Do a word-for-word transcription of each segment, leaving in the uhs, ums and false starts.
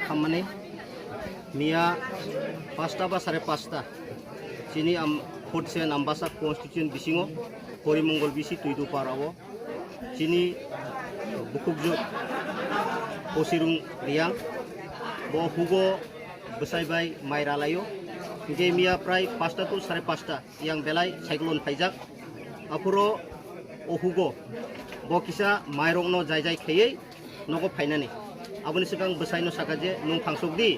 Khammani miya pasta ba sare pasta chini am forty seven Ambasa constitution bisingo Porimongol bisi Tuidu para o chini bukhukjwk Posirung Riang bo hugo bwsai bai mai ralaio, hingke miya prai pasta to sare pasta yang belai cyclone phaijak. Aphuro o hugo bo kisa mairokno jai jai khaiwi nogo phainani. Aboni swkang bwsaino saka je, "Nwng thangsok di,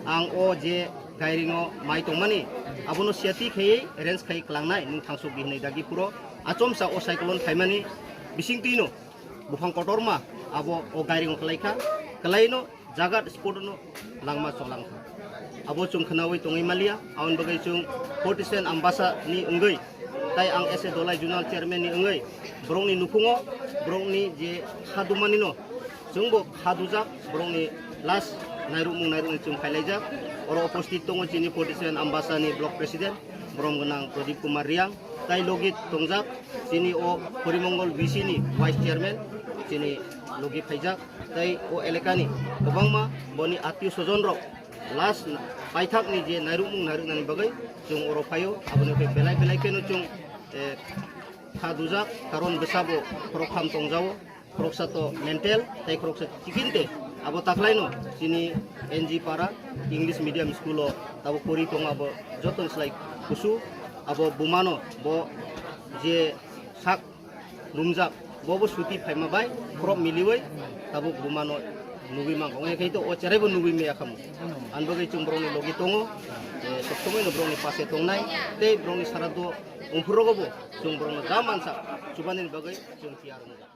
ang o je gairingo mai tongmani, abono siyati khaiwi arrange khai klangnai, nwng thangsok di," hwnwi dagi phuro achomsa o cyclone phaimani bisingtwino buphang kotorma abo o gairingo kwlaikha, kwlaino jaga spot no langma cholangkha. Abo chwng khwnawi tongwi maliya, aboni bagwi chwng forty seven Ambasa ni wngwi, tai ang S A Dolai Zonal Chairman ni wngwi, borokni nukhungo, borokni je kha dumani no, chwngbo kha dujak, borokni last nairukmung nairukni chwng phailaijak. Oro uposthit tongo chini forty seven Ambasa ni Block President, borom gwnang Pradip Kumar Riang, tai logi tongjak chini o Porimongol B C ni Vice Chairman, chini logi phaijak. Tei o elakani kwbangma boni atio sojon rok last paithakni je nairukmung nairuknani bagwi chwng oro phaio, aboni khe belai belai kheno chwng, eh, kha dujak, karon bwsabo khoroktham tongjao, khoroksa to mental tei khoroksa chikinte. Abo taklaino chini N G para English medium school o tabuk pori tongo, abo joto slai kusu. Abo bumano bo je sak Lumjak, bobo suti phaima bai, khorok miliwi, tabuk bumano nugwi mangkha. Wngya khe to o cheraibo nugwi maya khamu. Ani bagwi chwng borokni logi tongo, eh, sob somoino borokni pase tongnai, tei borokni sara do umphurrogobo chwng borokno ja mansa chubanini bagwi chwng tiyar wngjak.